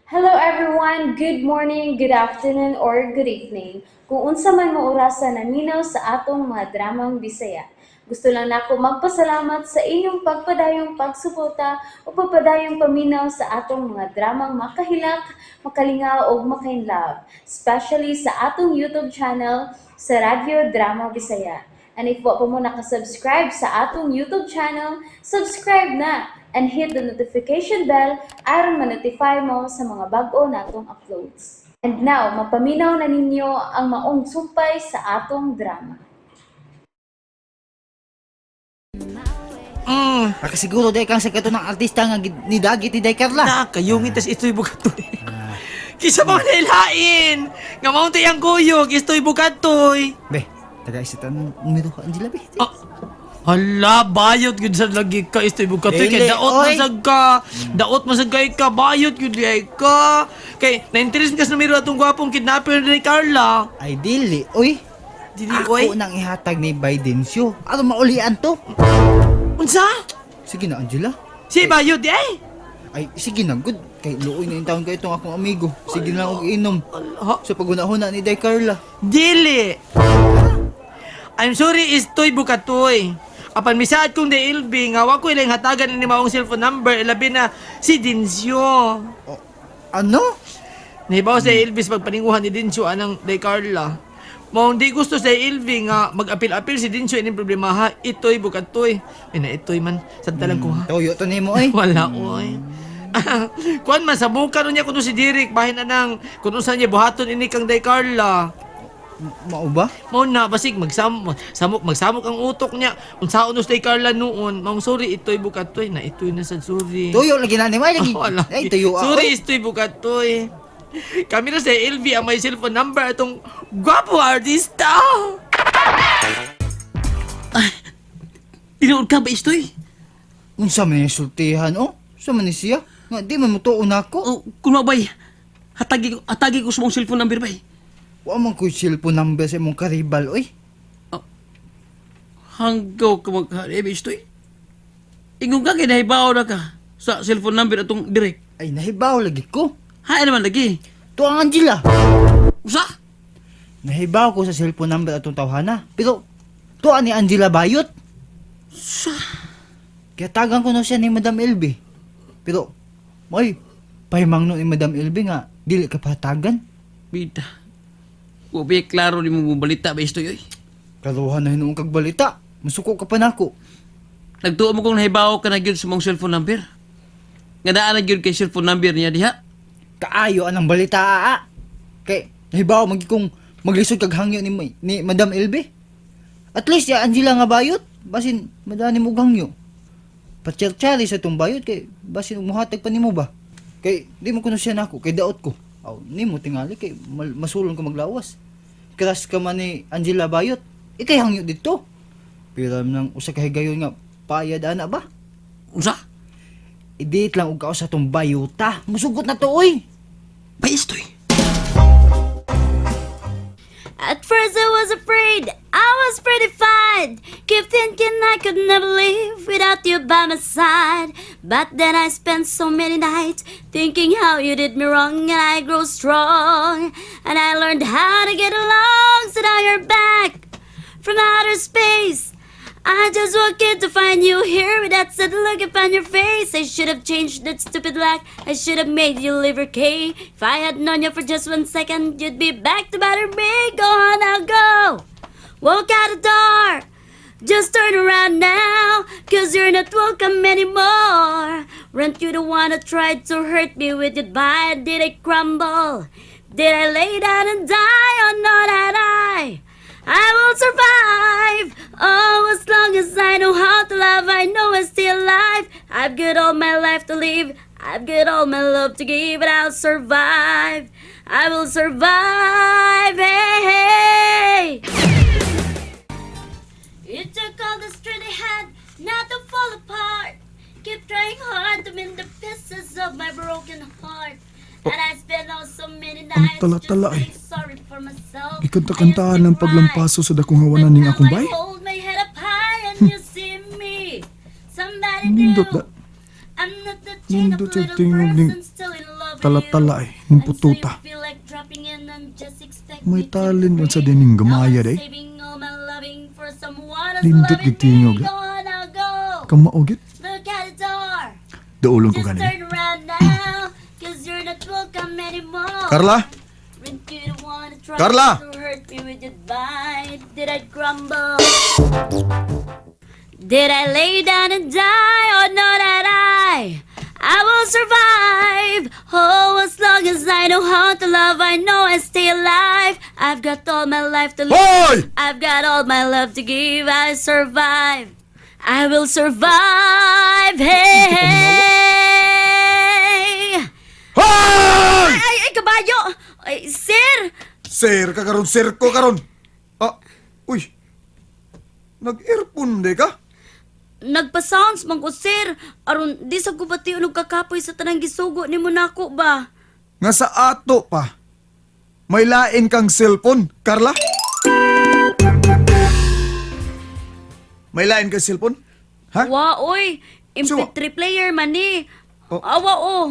Hello everyone! Good morning, good afternoon, or good evening. Kung unsa man mo orasa naminaw sa atong mga dramang Bisaya. Gusto lang nako magpasalamat sa inyong pagpadayong pagsuporta o pagpadayong paminaw sa atong mga dramang makahilak, makalingaw ug makainlove, especially sa atong YouTube channel sa Radyo Drama Bisaya. And if wa pa mo nakasubscribe sa atong YouTube channel, subscribe na and hit the notification bell aron ma-notify mo sa mga bag-o natong uploads. And now, mapaminaw na ninyo ang maong sumpay sa atong drama. Nakasiguro day kang sa kato ng artista nga nidagit ni Day Carla. Na, kayungit tas ito'y bugatoy. Kisa mo nailain! Nga maunti ang kuyog, isto'y bugatoy. Be, taga isa tan numero ka Angela be. Ah, hala, bayot gud sa lagi ka, isto'y bugatoy. Kay Dili, daot oy. masag ka, daot masag kay ka, bayot gud ay ka. Kay, na-interest ka sa numero atong gwapong kidnapper ni Carla. Ay dili, oy. Dili, Ako oy. nang ihatag ni Bidencio. Aron maulian to. Unsa? Sige na, Angela. Si bayot di ay. Ay, sige na, good. Kay luoy na yung taon kayo itong akong amigo. Sige na lang og inom. Hala, Sa pagunahuna ni Day Carla. dili. I'm sorry, istoy bukatoy. Apan misaad kong DLB nga wa ko ilang hatagan ni maong cellphone number ilabi na si Dincio. Oh, ano? Nahibaw sa Elvis pagpaninguhan ni Dincio anang Day Carla. Maong di gusto sa LV nga mag-apil-apil si Dincio ining problema ha. Itoy bukatoy. Ay na itoy man. Santa lang ko ha. Toyo to nimo oy. Wala oy. Kuan man sabukan unya kuno si Derek bahin anang kuno sa niya buhaton ini kang Day Carla. Mao ba? Mao na basig magsamok magsamok ang utok niya. Unsaon no si Day Carla noon. Maong sorry itoy bukatoy na itoy na sad sorry. Toyo lagi na nimo ay lagi. Wala. Ay tuyo ah, Sorry, oy. istoy bukatoy. Kami na sa LV ang may cellphone number atong gwapo artista. Tinuod ka ba, Istoy? Unsa man ni sultihan oh? Unsa man ni siya? Nga di man motuo nako. O, kuno bay, hatagi ko sa mong cellphone number bay. Wa man ko'y cellphone number sa imong karibal oy. Hanggaw ka maghari, ba, Istoy? Ingon ka, kay nahibaw na ka sa cellphone number atong direct. Ay nahibaw lagi ko. Hain naman lagi. Tuang Angela. Usa? Nahibaw ko sa cellphone number atong tawhana. Pero tuwa ni Angela Bayot. Sa? Kaya tagang ko na siya ni Madam LB. Pero may pahimangno ni Madam LB nga dili ka patagan. Bida. Wa ba, klaro ni mo balita ba, Istoy, oy? Karuhan na hinuong kag balita. Masuko ka pa nako. Nagtuo mo kong nahibaw ka na gyud sa mong cellphone number. Nga naa na gyud kay cellphone number niya diha. Kaayo anang balita aa. Kay nahibaw magi kong maglisod kag hangyo ni Madam LB. At least ya Angela nga bayot basin madani mo og hangyo. Patsartsari sa tong bayot kay basin muhatag pa nimo ba. Kay di mo kuno siya nako kay daot ko. Aw nimo tingali kay masulon ko maglawas. Crush ka man ni Angela Bayot. Ikay hangyo didto. Pero nang usa ka higayon nga payad ana ba? Usa? I-date lang og kaos sa tong bayota. Musugot na to oy. Ba, Istoy? At first I was afraid, I was petrified. Keep thinking I could never live without you by my side. But then I spent so many nights thinking how you did me wrong, and I grew strong. And I learned how to get along, so now you're back from outer space. I just woke in to find you here with that sad look upon your face. I should have changed that stupid lock. I should have made you leave your key. If I had known you for just 1 second, you'd be back to bother me. Go on now, go. Walk out the door. Just turn around now, 'cause you're not welcome anymore. Weren't you the one who tried to hurt me with goodbye? Did I crumble? Did I lay down and die? Oh no, that I will survive. Oh, as long as I know how to love, I know I'm still alive. I've got all my life to live. I've got all my love to give, but I'll survive. I will survive. Hey, hey. It took all the strength I had not to fall apart. Keep trying hard to mend the pieces of my broken heart. And I spent all so many nights just tala-tala ay. feeling sorry for myself. Gikanta-kantaan ng paglampaso sa dakong hawanan ning akong bay. But now I hold my head up high and you see me. Somebody Nindot new. da. I'm not the chain of Nindot sa little tingog ning person still in love. Tala-tala ay, ning pututa. May talent man sa dining gamaya day. Nindot gid tingog. Kamao gid. Daulon ko Just gani. turn around now, 'cause you're not welcome anymore. Carla? When you don't wanna try Carla! to hurt me with goodbye, did I crumble? Did I lay down and die? Oh no, that I will survive. Oh, as long as I know how to love, I know I stay alive. I've got all my life to live. Hoy! I've got all my love to give. I survive. I will survive. Hey, hey. Hoy! Ay, ay, kabayo! Ay, sir! Sir ka karon, sir ko karon. Ah, uy. Nag-earphone di ka? Nagpa-sounds man ko, sir. Aron, di sa gubati og kakapoy sa tanang gisugo ni nako ba? Nga sa ato pa. May lain kang cellphone, Carla? May lain kang cellphone? Ha? Wa, oy! Siwa. MP3 player man ni. Oh. Awa, oh.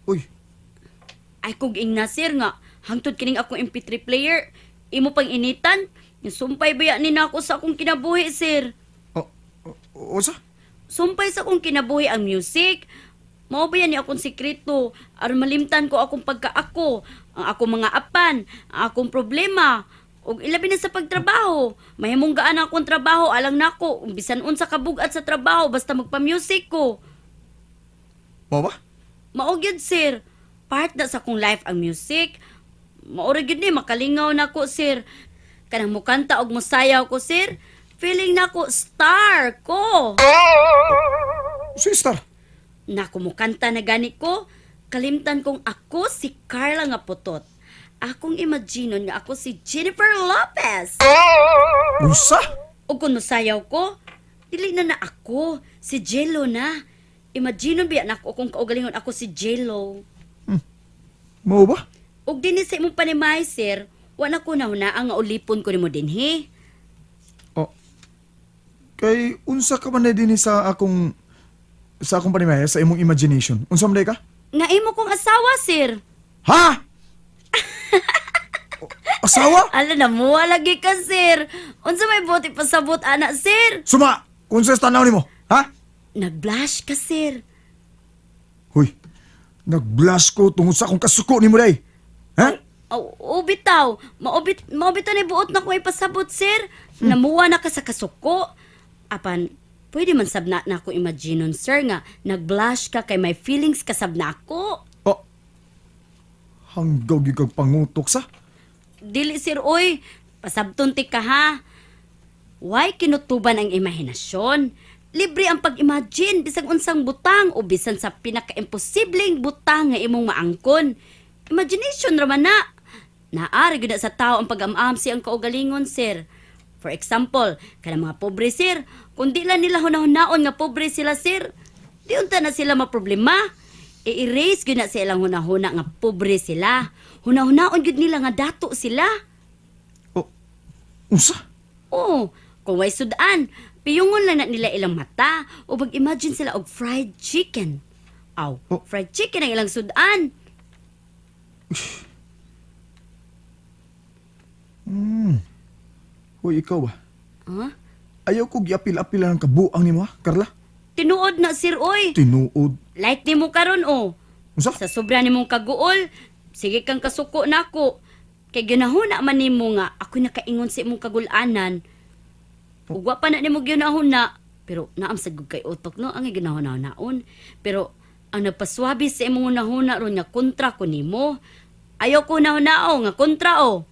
Uy, Ay, kung ingna, sir nga. Hangtod kining akong MP3 player. Imo pang initan. Sumpay baya ni nako sa akong kinabuhi, sir. oh, oh, usa? Sumpay sa akong kinabuhi ang music. Mao ba yan ni akong sikreto? Aron malimtan ko akong pagkaako, ang akong mga apan, ang akong problema. Ug ilabi na sa pagtrabaho. Mahimong gaan ang akong trabaho alang nako, bisan unsa ka bug-at sa trabaho basta magpa-music ko. Mao ba? Mao gyud, sir. Part na sa akong life ang music. Mao ra gyud ni makalingaw nako, sir. Kanang mukanta og mosayaw ko, sir. Feeling nako star ko. Sister. Naku, mukanta na gani ko. Kalimtan kong ako si Carla nga putot. Akong imaginon nga ako si Jennifer Lopez. Usa? O kung nasayaw ko, dili na na ako, si Jello na. Imaginon biya na ako kung kaugalingon ako si Jello. Mao ba? Og dinhi sa imong panimay, sir, wa na ko na ang ulipon ko nimo dinhi. Oh. Kay unsa ka man na dinhi sa akong panimaya, sa imong imagination. Unsa man day ka? Nga imo kong asawa, sir. Ha? O, asawa? Ala na mo, lagi ka, sir. Unsa may buti pasabot ana, sir? Suma, kung sa tanaw nimo, ha? Nag-blush ka, sir. Huy, nag-blush ko tungod sa akong kasuko nimo day. Ha? Aw, oh, bitaw. Maubit, maubit na buot na ko ipasabot, sir. Namuwa na ka sa kasuko. Apan, pwede man sab na na ako imaginon, sir, nga nag-blush ka kay may feelings ka sab na ako. Oh. Hanggaw gyud kag pangutok sa. Dili, sir, oy. Pasabton ti ka, ha? Why kinutuban ang imahinasyon? Libre ang pag-imagine bisag unsang butang o bisan sa pinaka-imposibleng butang nga imong maangkon. Imagination ra man na. Naari gyud na sa tao ang pag-am-am siyang kaugalingon, sir. For example, kanang mga pobre, sir, kung di lang nila hunahunahon nga pobre sila, sir, di unta na sila maproblema. I-erase gyud na sa ilang hunahuna nga pobre sila. Hunahunahon gyud nila nga dato sila. Oh. Unsa? Oo, kung way sudan, piyungon lang na nila ilang mata o mag-imagine sila og fried chicken. Aw, Oh. fried chicken ang ilang sudan. Hoy, ikaw ba? Huh? Ayaw ko giapil-apil ang kabuang nimo, ha, Carla. Tinuod na, sir, oy. Tinuod. Like nimo karon oh. Unsa? Sa sobra nimong kaguol, sige kang kasuko nako. Kay ginahuna man nimo nga ako nakaingon sa imong kagulanan. Ug wa pa na nimo ginahuna, pero naam sa gud kay utok no ang ginahuna-naon. Pero ang nagpaswabi sa imong hunahuna ron nga kontra ko nimo. Ayaw ko hunahunao nga kontra o.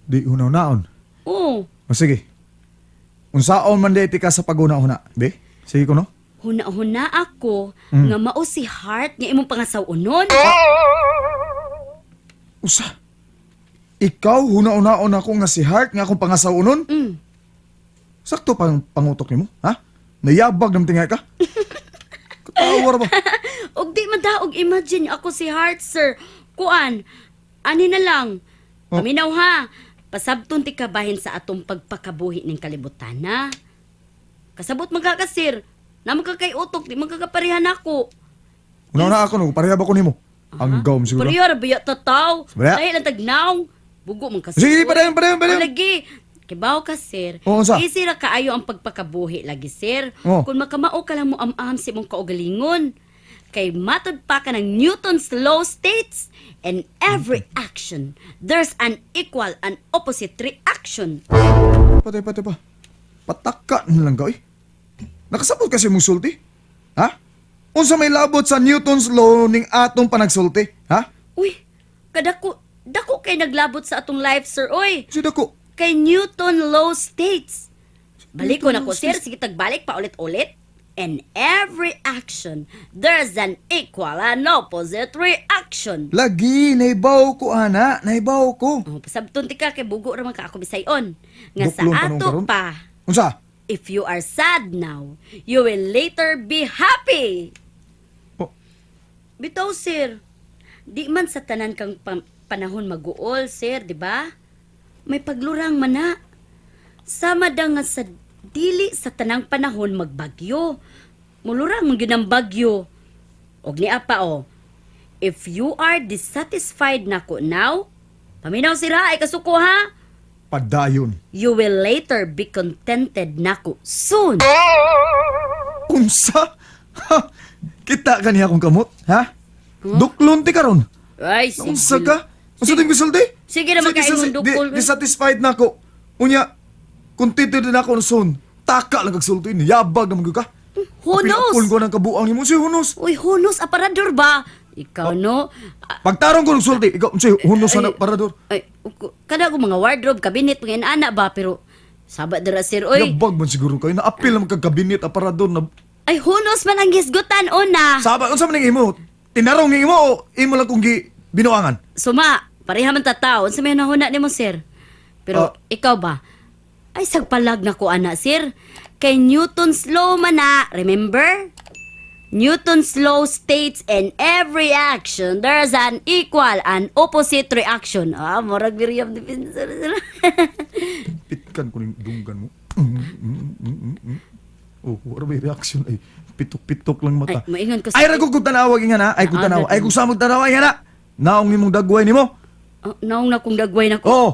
Di hunaw-naon. Oo, O sige. Unsaon man di ka sa paghuna-huna, be? Sige ko no? huna-huna ako nga mao si Heart nga imong pangasaw-unon. Usa. Ikaw huna-hunaon ako nga si Heart nga akong pangasawunon? Sakto pang pangutok nimo, ha? Nayabag ng tingay ka? Katawar ba? Og di man daog imagine ako si Heart, sir. Kuan, ani na lang. Oh. Paminaw ha. Pasabton ti kabahin sa atong pagpakabuhi ning kalibutan na. Kasabot man ka ka, sir. Na kay utok, di man ka kaparehan ako. Una-una ako no, pareha ba ko nimo? Ang gawm siguro. Pareha ra biya tataw. Wala. Dahil ang tagnaw. Bugo man kasi. Sige, padayon, padayon, padayon. Lagi. Kibaw ka, sir. Oo, unsa? Easy ra kaayo ang pagpakabuhi lagi, sir. Oo. Kung makamao ka lang mo am-am sa imong kaugalingon. Kay matod pa ka ng Newton's law states, in every action, there's an equal and opposite reaction. Patay, patay pa. Pataka na lang ka, oy. Nakasabot kasi mong sulti. Ha? Unsa may labot sa Newton's law ning atong panagsulti? Ha? Uy, kadako, dako kay naglabot sa atong life, sir, oy. Si dako. Kay Newton law states. Balik ko Newton na ko, law sir. Sige, tagbalik pa ulit-ulit. In every action, there's an equal and opposite reaction. Lagi, naibaw ko, ana. Naibaw ko. Oh, pasabton ti ka kay bugo ra man ka ako bisayon. Nga sa Buklon tanong ato karon. pa, Unsa? if you are sad now, you will later be happy. Oh. Bitaw, sir. Di man sa tanan kang panahon maguol, sir, di ba? May paglurang man na. Sama da nga sa dili sa tanang panahon magbagyo. Mulurang man gyud ang bagyo. Og niya pa oh. If you are dissatisfied nako now, paminaw sira ay kasuko ha. Padayon. You will later be contented nako soon. Unsa? Ha? Kita ka niya akong kamot, ha? Duklon ti karon. Ay, sige. Unsa ka? Unsa ting gisulti? Sige naman Sige, kayo mong dukol. Dissatisfied na ako. Unya, contented na ako soon. Taka lang kag sulti, niyabag naman gyud ka. Who knows? Apil-apil ko ng kabuang nimo si Hunos. Uy, hunos aparador ba? Ikaw no? Ah, Pagtarong ko ng sulti, ikaw si Hunos na parador. Ay, kada ko mga wardrobe, cabinet, mga inana ba pero saba dira sir oy. Yabag man siguro kayo naapil naman kag kabinet aparador na Ay, hunos man ang hisgutan una. saba unsa man ning imo? Tinarong ning imo o imo lang kung gi binuangan? Suma, pareha man tataw. Unsa may nahuna nimo sir? Pero Ah. ikaw ba? Ay sagpalag na ko ana sir. Kay Newton's law man na, remember? Newton's law states in every action there's an equal and opposite reaction. Ah, murag Miriam Defensor. Sir. Pitkan ko ning dunggan mo. Oh, wala ba reaction ay pitok-pitok lang mata. Ay, maingon ko sa- Ay ra ko kung tanawag nga na, ay kung Ah, tanaw, ay kung samog tanaw ay nga na. Naong nimong dagway nimo. Oh, naong na kong dagway na ko. Oh,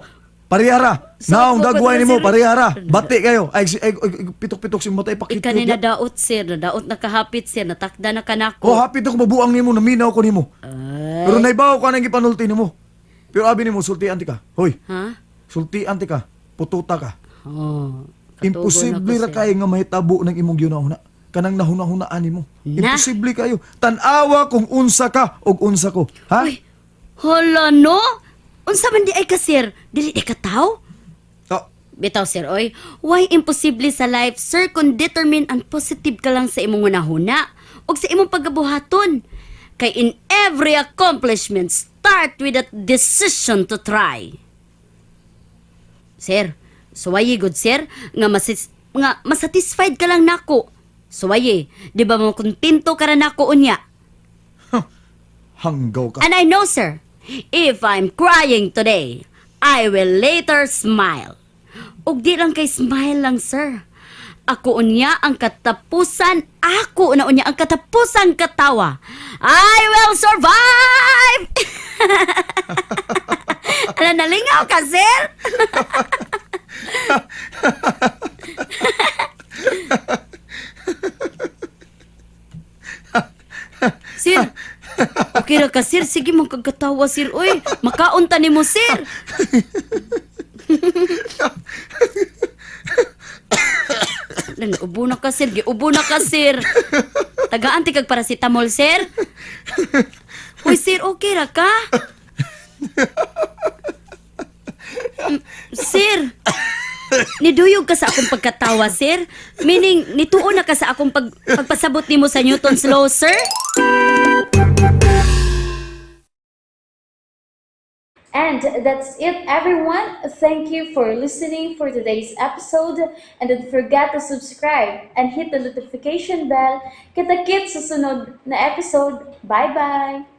parehara. Sa Naong ako, dagway padala, nimo, sir. parehara. Bati kayo. Ay, ay, ay, pitok-pitok si mata ipakit. Ika ni nadaot sir, nadaot na kahapit sir, natakda na kanako. Oh, hapit ako mabuang nimo, naminaw ko nimo. Ay. Pero naibaw ko anang gipanulti nimo. Pero abi nimo sultian ti ka. Hoy, Ha? sultian ti ka. Pututa ka. Oh. Katugon Imposible ako, ra sir. kay nga mahitabo ng imong gihuna-huna. Kanang nahuna-hunaan nimo. Na. Imposible kayo. Tan-awa kung unsa ka og unsa ko. Ha? Uy, hala no? Unsa man di ay ka sir? Dili di ka tao? Oh, Bitaw sir, oy, why imposible sa life, sir, kung determine and positive ka lang sa imong hunahuna ug sa imong pagabuhaton. Kay in every accomplishment, start with a decision to try. Sir, suwaye good sir, nga masis, nga masatisfied ka lang nako. Suwaye, di ba mo kontento ka ra nako unya? Hanggaw ka. And I know, sir, if I'm crying today, I will later smile. Ug di lang kay smile lang, sir. Ako unya ang katapusan, ako na unya ang katapusan katawa. I will survive! Ala, nalingaw ka, sir? Sir, okay ra ka, sir. Sige, magkagkatawa, sir. Uy, makaunta ni mo, sir. Lan, ubo na ka, sir. Giubo na ka, sir. Tagaan ti kag paracetamol, sir. Uy, sir, okay ra ka? Sir, niduyog ka sa akong pagkatawa, sir. Meaning, nituo na ka sa akong pagpasabot nimo sa Newton's Law, sir? And that's it, everyone. Thank you for listening for today's episode. And don't forget to subscribe and hit the notification bell. Kita-kits sa sunod na episode. Bye-bye!